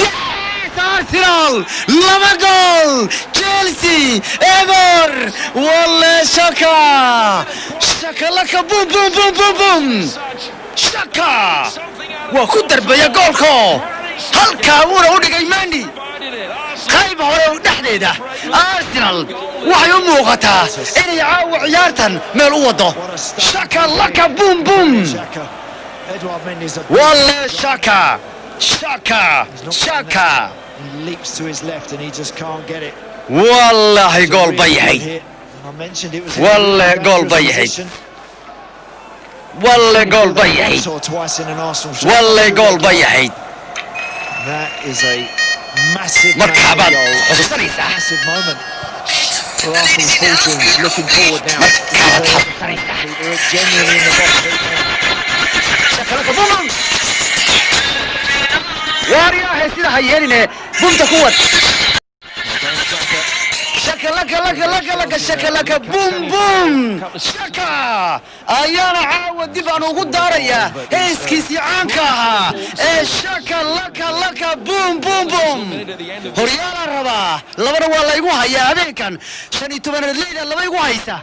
Yes, Arsenal laba gool, Chelsea eber. Walle Shaka, shakalaka, bum bum bum bum bum. Shaka waa ku darbaya goolko, halkaa wuuna u dhigay Mendy qayb hore oo dhexdeeda. Arsenal waxay u muuqataa inay caawa ciyaartan meel u wado. Shaka laka bum bum. Walle Shaka, Shaka, Shaka. Wallaahi gool bay yahayd, walle gool bay yahayd, walle gool bay yahayd, walle gool bay yahayd. Markaabaad xusuusanaysaa, markaabaad xasuusanaysaa. Shakalaka bum bum. Waariyaahe, sida ha yeeline, bumta ku wad. Shakalaka laka laka laka, shakalaka bum bum. Shaka ayaana caawa dib aan ugu daarayaa heeskiisii caanka ahaa ee shaka laka laka bum bum bum. Horyaalaan rabaa, labana waa laygu hayaa habeenkan. 15aad leyda laba igu haysa.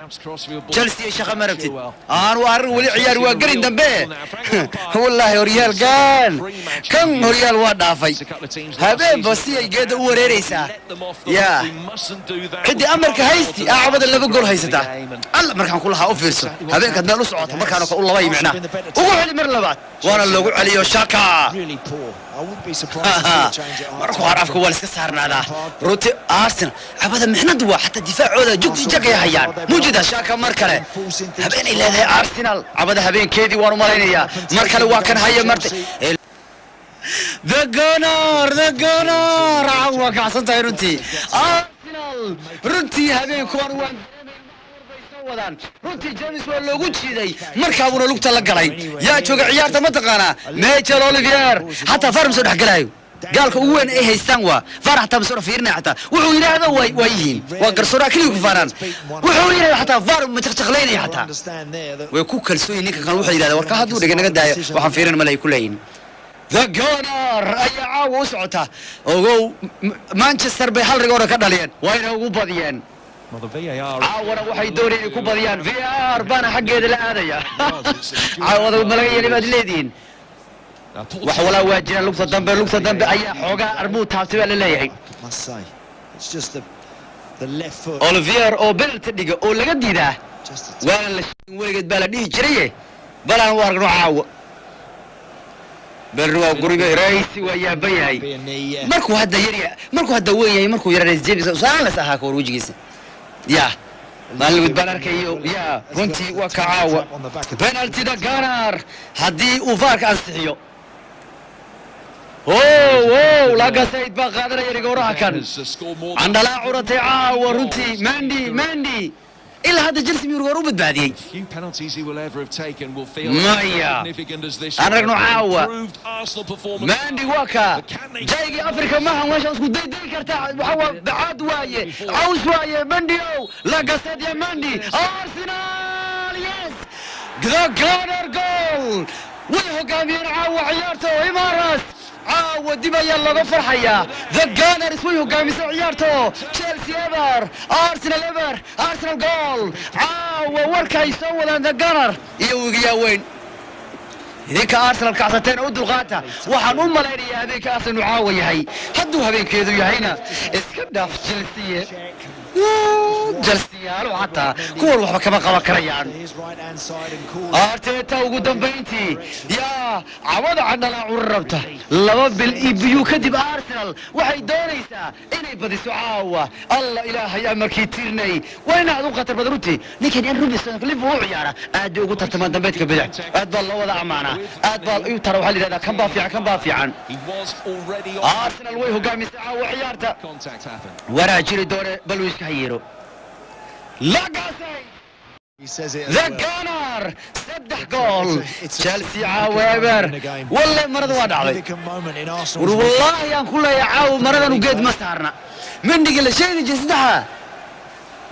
Chelsea shaqa ma rabtid, aanu arrin weli ciyaar waa gelin dambe. Wallaahi horyaalkan kan horyaal waa dhaafay, habeenba si ay geeda u wareeraysaa. Yaa ciddii amarka haysti aacabada laba gool haysataa? Alla markaan ku lahaa u fiirso, habeenkaad meel u socoto markaan u labay micnaa ugu celi mar labaad, waana loogu celiyo Shaka. Marka qaar afka waa la iska saarnaadaa runtii. Arsenal cabada mixnadu waa xataa difaacooda jugti jagay hayaan mujida. Shaka mar kale, habeenay leedahay Arsenal cabada habeenkeedii waan u malaynayaa. Mar kale waa kan haya marta. The Gunner, the Gunner, waa kacsan tahay runtii. Arsenal runtii habeenkuwan waan wadaan runtii. James waa loogu jiiday, markaabuuna lugta la galay. Yaa jooga ciyaarta ma taqaanaa? Michael Olivier xataa VAR ma soo dhex galaayo. Gaalka ugu weyn ay haystaan waa VAR, xataa ma soo fiirinaya. Xataa wuxuu yidhaahdo waa yihiin, waa garsooraha keliya ku faaraan. Wuxuu yidhahdo xataa VAR ma jaqjaqlaynaya, xataa way ku kalsoon yihin. Ninka kan wuxuu yidhahda warka hadduu dhiga naga daayo, waxaan fiirin male ay ku leeyihin. The Gunner ayaa caawa u socota. Ogow, Manchester bay hal rigoora ka dhaliyeen, wayna ugu badiyeen. Caawana waxay doonayeen inay ku badiyaan, VAR baana xaggeeda la aadaya. Caawada ma laga yeeli baad leedihiin? Wax walaa waa jiraan. Lugta dambe, lugta dambe ayaa xoogaa armuu taabtay baa la leeyahay. Olivier oo penalty dhiga oo laga diidaa waana la sheegin weligeed baa la dhihi jiraye. Balaan u aragno caawa. Berri waa guriga Rice waa yaaban yahay markuu hadda yar, markuu hadda weyn yahay, markuu yara Reece James saalas ahaa ka war wejigiisa. Ya maalin baan arkayo ya runtii waa ka caawa penaltyda Gunner haddii uu VAR-ka ansixiyo. O Lacazette baa qaadanaya rigooraha kan. Candhalaa curatay caawa runtii. Mendy, Mendy ilaa hadda Chelsea miyuu rigoor u badbaadiyey? Maya, aan ragno caawa. Mendy waa ka jaygii Afrika mahan meesha isku dayday kartaa. Waxa waa bacaad waaye, caws waaye. Mendy ow, Lacazette ya Mendy. Arsenal, yes, the Gunner goal. Way hogaamiyeen caawa ciyaarta oo Emirates caawa dib ayaa looga farxayaa. The Gunners way hogaamisay ciyaarto, Chelsea eber, Arsenal eber. Arsenal goal caawa. Warka ay soo wadaan the Gunner iyo wigiyaa weyn. Idinka Arsenal kacsateen oo u dulqaata. Waxaan u malaynayaa habeenka Arsenal inuu caawa yahay. Hadduu habeenkeedu yahayna iska dhaaf Chelsea, Chelseayaalo xataa kuwan waxba kama qaban karayaan. Arteta ugu dambayntii yaa cawada candhalaa curi rabta. 2 bil iyo biyuu kadib Arsenal waxay doonaysaa inay badiso caawa. Alla ilaahay amarkii tirnay waa inaad u khatar badan runtii. Ninkan in Robinson Liverpool u ciyaara aad bay ugu tartamaan dambeedka bidix, aad baa loo wada amaanaa, aad baa u tara. Waxaa la yidhahdaa kan baa fiican, kan baa fiican. Arsenal way hogaamisay caawa ciyaarta. Waraa jiri doone bal uu iska hayeero Lacazette. The Gunner, saddex gool, Chelsea caawa eber. Walle marada waa dhacday. War wallaahi aan ku leeyahay caawa maradan ugeed ma saarna. Mendyga la sheegi jiray saddexa.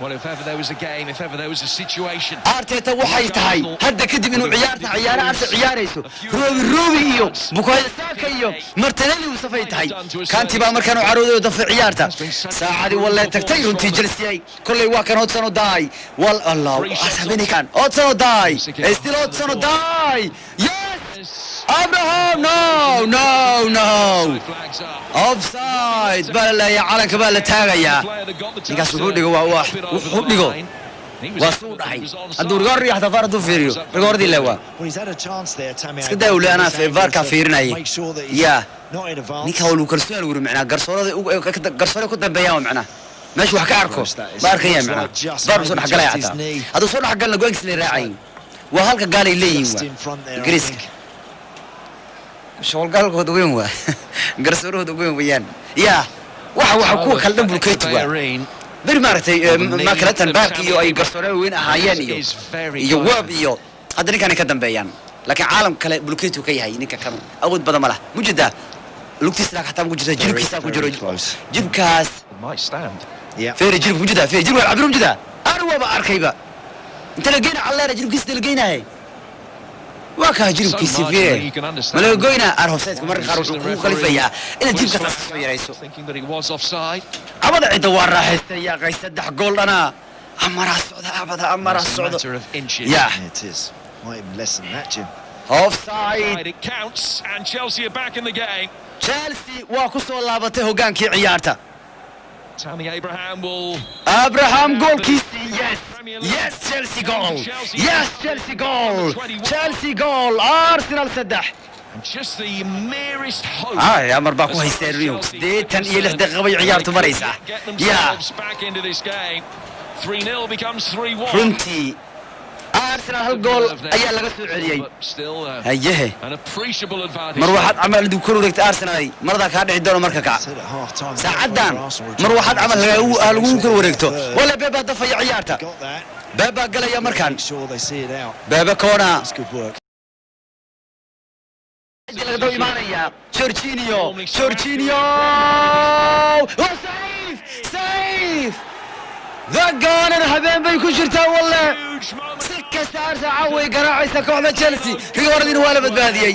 Well, if ever there was a game, if ever there was a situation. Arteta waxay tahay hadda kadib inuu ciyaarta ciyaara Arsenal ciyaarayso Roobi Roobi iyo Bukayo Saka iyo Martinelli uu safay tahay. Kanti baa markaan u carooday oo dafay ciyaarta. Saacadii walle tagtay runtii Chelsea. Kolley waa kan Hudson Odoi. Wal Allah, asabini kan Hudson Odoi, still Hudson Odoi. Yes, Abraham, no, no, no. Flags up. Offside baa la leeyahay, calanka baa la taagayaa. Ninkaas wuxuu dhigo waa wax wuxuu dhigo waa suu dhahay. Hadduu rigoor iyo xataa VAR hadduu fiiriyo, rigoordii le waa iska daa ule. Anaa VAR-kaa fiirinayay ya. Ninka waa lagu kalsoon lagu yiri macnaa garsoorada garsoore ku dambeeyaan waa macnaa meesha wax ka arko ma arkaya macnaa VAR buu soo dhexgalaya. Xataa hadduu soo dhexgalna go-aankiis la raacay. Waa halka gaalay leeyihiin, waa Ingiriiska shaqolgaalkooda weyn, waa garsoorahooda weyn weeyaan. Ya, waxa kuwa kale dhan bulkeeti waa beri maaragtay makalatan baark iyo ay garsoore weyn ahaayeen iyo Web iyo hadda ninkanay ka dambeeyaan, laakiin caalam kale bulkeeti ka yahay. Ninka kan awood badan ma laha mujida lugtiisa xataa ku jirta, jilibkiisa ku jiro jilibkaas. Might stand. Feeri jilib mujida, feeri jilib cabir mujida. Anu waaba arkayba inta la geyna calleera jilibkiisa la geynahay. Waa kaa jilibkiisi fiire ma laga goynaa. Ar offside-ku marka qaar wuxuu kugu khalifayaa inaad jilibka taas soo yarayso. Thinking that he was offside. Cabada cidda waa raaxaystay yaaqay, saddex gool dhana amaraa socda abada amaraa It's a socdo. matter of inches. Ya. It is. Might even less than that, Jim. Offside. It counts, and Chelsea are back in the game. Chelsea waa ku soo laabatay hogaankii ciyaarta. Tammy Abraham will Abraham goolkiisii! Yes, yes, Chelsea goal! Yes, Chelsea goal! Chelsea goal! Arsenal 3. And just the merest hope. Ay, amar baa ku haysteen Rio. 86 daqiiqo bay ciyaartu maraysaa. Get Ya. themselves back into this game. 3-0 becomes 3-1. Runtii Arsenal hal gool ayaa laga soo celiyey. But still Hayehe. an appreciable advantage. Mar waxaad camal dib kor wareegtay Arsenal, maradaa kaa dhici doono marka kac. Said at half time. Saacaddan mar waxaad camal lagu kor wareegto. Wala Beba dafaya ciyaarta. Got that. Beba galaya markaan. Make sure they see it out. Bebe koona. That's good work. Laga daba imaanaya Jorginho, Jorginho! Oh, save! Save! The Gunner habeen bay ku jirtaa walle. Huge moment. Si kasta Arsenal way garaacaysa kooxda Chelsea. Rigooradina waa la badbaadiyey.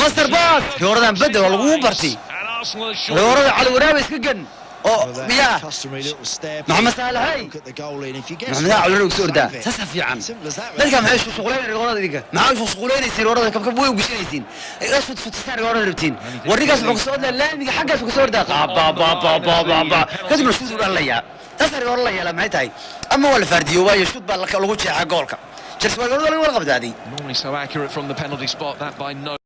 Master Bass, rigooradan bedel waa lagugu bartay. And Arsenal are short. Rigoorada Cali Waraabe iska gan oo Well, that miyaa customary little step. Maxamed Saalahay. Look at the goal in. If you get Maxamed Cali Waraabe soo ordaa. save it. Sasa fiican. Simple as that. Dadka maxay isku shuqulaynayaan rigoorada idinka? Maxaa isku shuqulaynaysiin rigoorada? Kabkab way u gashanaysiin, iga futisaan rigoorada rabtiin. War ninkaas wuxuu kasoo ordaya laamiga xaggaas kasoo ordaa, ba ba ba ba ba ba, kadibna shuud u dhalinayaa. Taasaa rigooro la yeelaa. Maxay tahay? Ama waa la faardiyo waayo shuud baa lagu jeexaa goolka. Chelsea waa rigoorada laga wada qabdaaday. Normally so accurate from the penalty spot, that by no